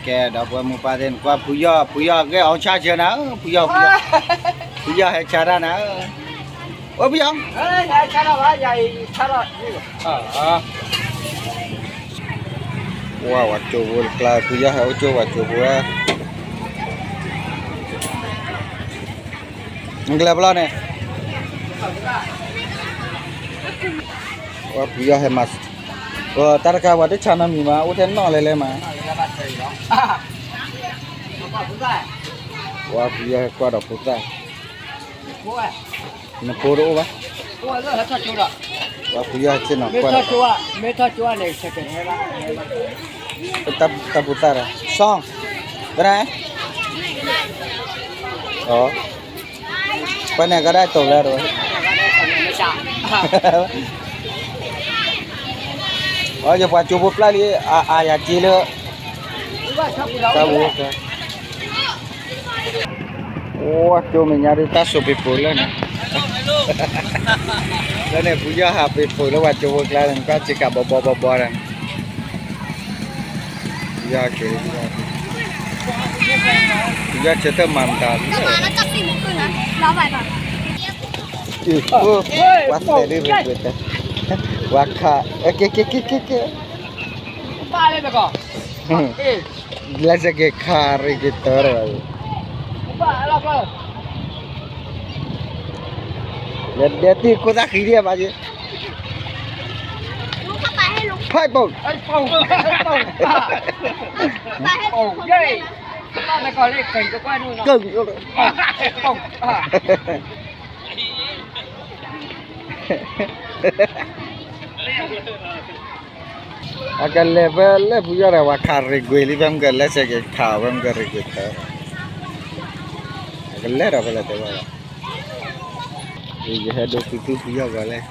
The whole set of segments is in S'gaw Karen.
ကဲ ဒီပုၢ်ဝဲၢ်မိၢ်ပၢ်သ့ၣ် နကွၢ်ဖုယီၢ် ဖုယီၢ်ဂဲၤအီၣ်ဆၣ်ဆၢနၤဧၢ, ဖုယီၢ် ဖုယီၢ်, ဖုယီၢ်ဟဲဆါတၢ်နၤဧၢ, အိၣ်ဖုယီၢ်, ဝဲဝဲကၠိဖိတကျါ ဖုယီၢ်ဟဲအိၣ်ကၠိဝဲ, နကလဲၤပလီၢ်န့ၣ်, ဝဲဖုယီၢ်ဟဲမၤ, တၢ်တခါပှၤတဆါနီတမံၤမး အိၣ်ထဲနီၣ်လဲၤလဲၤမး, ဝဲဖုယီၢ်ဟဲကွၢ်ဒီးဖိသၣ်, နဖိတအိၣ်ဘၣ်, ဝဲဖုယီၢ်ဟဲဆ့ၣ်နီၤကွၢ်ဒီး တၢ်ဖိသၣ်ဒီး စီၤ, ပန, ပှၤန့ၣ်ကဒါတိာ်လၢတဝဲ, အယပှၤကၠိဖိပျၢ်လံ, အယၤက့လၢ, တၢ်ဝဲ, အိၣ်ကၠိမဲာ်ညါဒုးတၢ်စိာ်ပ့ၤပိာ်လၢန့ၣ်, လၢန့ၣ် ဖုယီၢ်ဟးပ့ၤပိာ်လၢပှၤကၠိဖိကျါန့ၣ် နကွၢ်စ့ကၤဘီဘီဘီဘီန့ၣ်, ဖုယီၢ်က့ၤ, ဖုယီၢ်ဆၢထၢၣ်မၤမတၤလၢ ပှၤသဲးဒ်ရ့ၣ်ကွဲးတၢ်, ပှၤခး, က့ၤက့ၤက့ၤက့ၤက့ၤ, လၢစက့ၤခးရ့ၣ်က့ၤတၢ်ဒီး, လဲၤဒဲးတံၢ်ခိၣ်သၣ်ဃံဒံးဘၣ်က့ၤ, ဖဲပိာ်, ကၢၢ်, အကလဲၤဖဲလၢဖုယီၢ်ဒီး ပှၤခးရ့ၣ်ကွံာ်လံ ဖဲမ့ၢ်ကလဲၤစဲးက့ၤခး ဖဲမ့ၢ်ကရ့ၣ်ကွံာ်တၢ်, အကလဲၤဒီးဖဲလဲၣ်တဲဘၣ်လီၤ, ယဟဲဒိးသူသူဖုယီၢ်ဂီၤလဲၣ်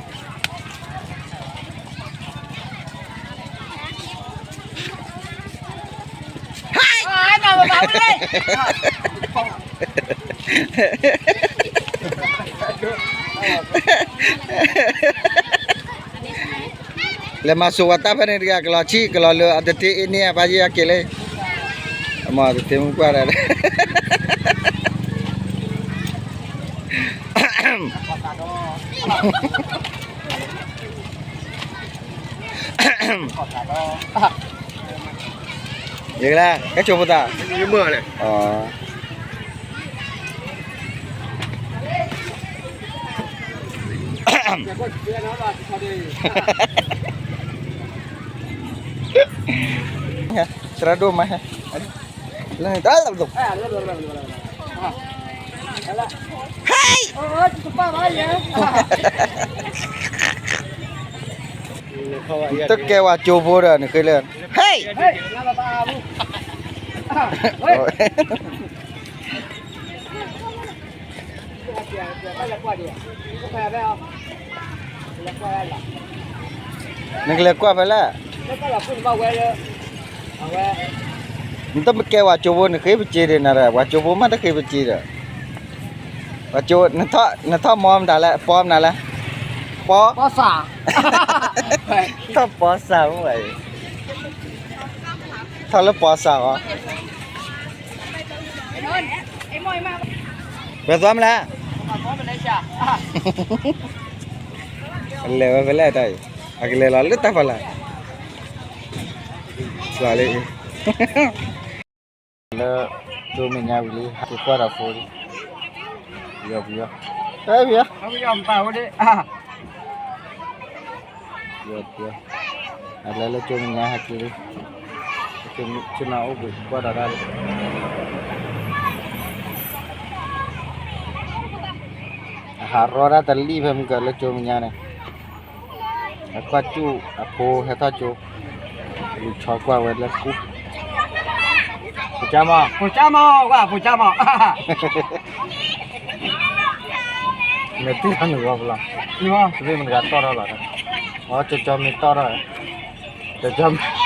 လဲၤမၤစိာ်ဝဲတၢ်ဖဲန့ၣ်တဂၤ ကလီၤဆံၣ် ကလီၤလၢအတတ့အ့ၣ်န့ၢ်အပၢ်ယ့ၢ်အက့ၤလၢ, အမ့ၢ်တတ့မုၢ်ကွၢ်ဒီး ယကလဲၣ် ကဲဆိဖိသၣ်, သရၣ်ဒိၣ်မးဟဲ, လၢ, တကဲဝဲကၠိဖိဒီး နဃ့လၢ, ဟဲ, နကလဲၤကွၢ်ဖဲလဲၣ်, နတကဲဝဲကၠိဖိ နဃ့ပစ့ဒီးနၤဒီး ဝဲကၠိဖိမးတဃ့ပစ့ဒီး, ဝဲကၠိ, နထီၣ်မီမတၤလဲၣ် ပီမနုၤလဲၣ်, ပီ, ထီၣ်ပီစၢ်မ့ၢ်ဝဲအံၤ, ထီၣ်လၢပီစၢ်အီၤ ပှဲၤသွါမလဲၣ်, လဲၤဝဲဖဲလဲၣ်တၢ်အံၤ, အကလဲၤလီၤလၢတၢ်ဖးလၢ်, သွါလၢအံၤ, လၢ, ကၠိမဲာ်ညါဝံၤလံ ဟးက့ၤကွၢ်ဒီးဖိလံ, ပယီၤပယီၤ, ပယီၤ, ပယီၤ, ပယီၤ, အလဲၤလၢကၠိမဲာ်ညါဟဲက့ၤလံ, ဆ့ၣ်နီၤအိၣ်ဘှံးကွၢ်ဒီးတၢ်လံ, အဟးရီတၢ်တလံၣ်ဖဲမုၢ်ကလၢကၠိမဲာ်ညါန့ၣ် အကွၢ်ကၠူၣ်အဖိဟဲထီၣ်ကၠိ, လူၤဆီကွၢ်ဝဲလၢကူ, ဖိကၠၢ်မီၢ်, ဖိကၠၢ်မီၢ်, ဝဲဖိကၠၢ်မီၢ်, နတံၢ်ထီၣ်နုာ်ဂီၤပလီၤ, သ့ၣ်မတဂၤတီၢ်ထီၣ်လီၤ, အကၠီကၠီမ့ၢ်တီၢ်ထီၣ်,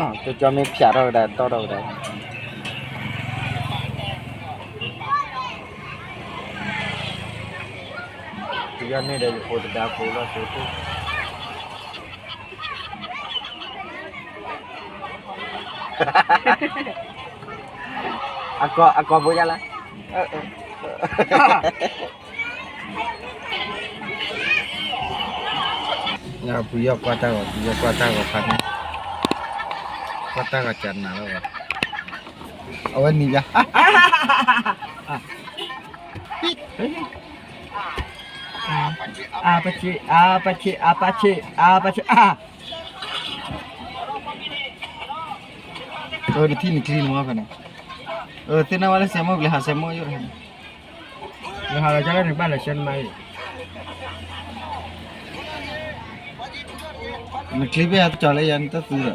ကၠီကၠီမ့ၢ်ဖျးထီၣ်ကဒါ တီၢ်ထီၣ်ကဒါ ယန့ၣ်ဒီးယဖိတဒါဖိလီၤစိၤတ အကီၢ် အကီၢ်ဘိယါလၢ ပယီၤကွၢ်တၢ်ဂီၤ ပယီၤကွၢ်တၢ်ဂီၤဖးန့ၣ် ကွၢ်တၢ်ဂီၤကနၤလီၤ အဝဲနံၤယါ အပချ့ အပချ့ အပချ့ အပချ့ အ နထံၣ်နချံနမီၢ်ဖဲန့ၣ် သ့ၣ်နီၣ်ဝဲလၢစဲမိၢ်ကလဲၤဟးစဲမိၢ်ယိၣ်တခါန့ၣ် နဟးလီၤကလဲၣ်နဘၣ်လဲၤဆှၢနမါအံၤ နချံဘ့ၣ်ဟးတကီၤလၢယၤနတၢ်သူဒ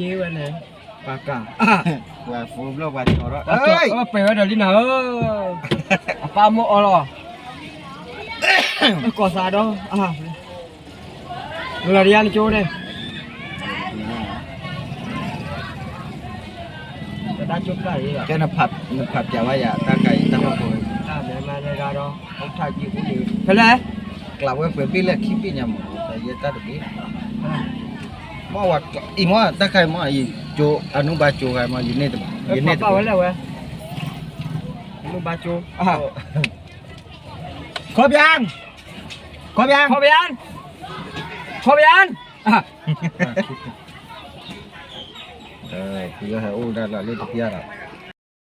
ီး စ့ဝဲန့ၣ် ပှၤကၢ် ပှၤဖိဘျီပှၤကၠီၤဒီး ပှၤကၠီၤ ပှၤပဲာ်ဝဲဒီးလံနၤဧၢ အပၢ်မိၢ်အီလီၤ ကီၢ်သးဒီး လီၤဒ်ယါနကၠိန့ၣ် တၢ်ကၠိကၢ်အံၤ ကဲနဖးပျဲဝဲယၤ တၢ်ကၢ်အံၤတၢ်ဟီၣ်ခိၣ် တၢ်မဲာ်မၤလၢဂၤဒီး အုၣ်ထၣ်ကံၣ်အူလံ ဖဲလဲၣ် ကျးဝဲပှဲၤဘ့ၣ်လၢခံဘ့ၣ်ညါမး တၢ်ယဲတၢ်တဘ့ၣ် မ့ၢ်ဝဲ အံၤမ့ၢ် တၢ်ခါအံၤမ့ၢ်အံၤ ကၠိ အနုဘါကၠိဂၤမ့ၢ် ယန့ၢ်တဘၣ် ယန့ၢ်တဘၣ်ဝဲလဲၣ်ဝဲ အနုဘါကၠိ ခီပယါ ခီပယါ ခီပယါ ခီပယါ ပယီၤဟဲအိၣ်ဒၣ်လၢတပျၢ်ဒီး